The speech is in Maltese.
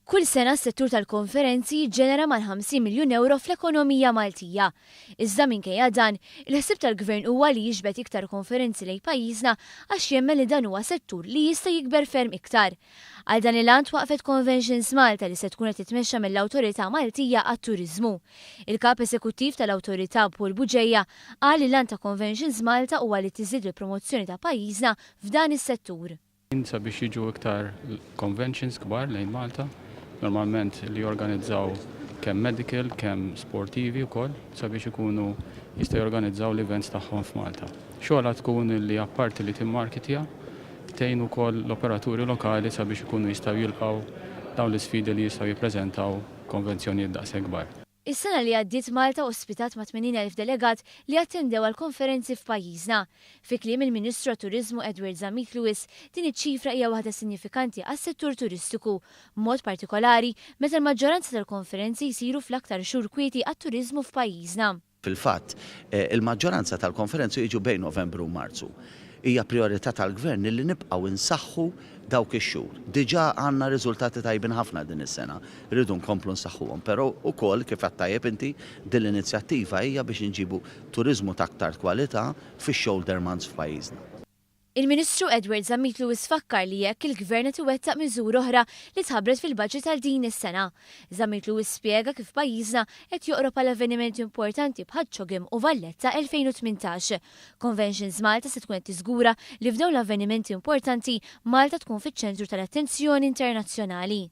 Kull sena s-settur tal-konferenzi jiġġenera mal-50 miljun ewro fl-ekonomija Maltija. Iżda minkejja dan, il-ħsieb tal-Gvern huwa li jiġbed iktar konferenzi lejn pajjiżna għax jemmen li dan huwa settur li jista' jikber ferm iktar. Għal dan il-għan twaqqfet Conventions Malta li se tkun qed titmexxa mill-Awtorità Maltija għat-Turiżmu. Il-Kap Esekuttiv tal-Awtorità Paul Bugeja qal li l-għan ta' Conventions Malta huwa li tiżdied il-promozzjoni ta' pajjiżna f'dan is-settur. Sabiex jiġu iktar conventions kbar lejn Malta, normalment li jorganizzaw kemm medical, kemm sportivi wkoll, sabiex ikunu jistgħu jorganizzaw l-events tagħhom f'Malta. Xogħolha tkun li apparti li timmarketja, tgħin ukoll l-operaturi lokali sabiex ikunu jistgħu jilqgħu dawn l-isfidi li jistgħu jippreżentaw konvenzjonijiet daqshekk kbar. Is-sena li għaddiet Malta ospitat ma' 80,000 delegat li attendew għal konferenzi f'pajjiżna. Fi kliem il-Ministru għat-Turiżmu Edward Zammit Lewis, din iċ-ċifra hija waħda sinjifikanti għas-settur turistiku, b'mod partikolari meta l-maġġoranza tal-konferenzi jsiru fl-aktar xhur kwieti għat-turiżmu f'pajjiżna. Fil-fatt, il-maġġoranza tal-konferenzi jiġu bejn Novembru u Marzu. Hija prijorità tal-Gvern li nibqgħu nsaħħu dawk ix-xhur. Diġà għandna riżultati tajbin ħafna din is-sena, irridu nkomplu nsaħħuhom. Però wkoll, kif għedt tajjeb inti, din l-inizjattiva hija biex inġibu turiżmu ta' aktar kwalità fix-shoulder months f'pajjiżna. Il-Ministru Edward Zammit Lewis fakkar li hekk il-Gvern qed iwettaq miżura oħra li tħabbret fil-budget għal din is-sena. Zammit Lewis spjega kif pajjiżna qed joqrob għal avvenimenti importanti bħaċ-CHOGM u Valletta 2018. Conventions Malta se tkun qed tiżgura li f'dawn l-avvenimenti importanti Malta tkun fiċ-ċentru tal-attenzjoni internazzjonali.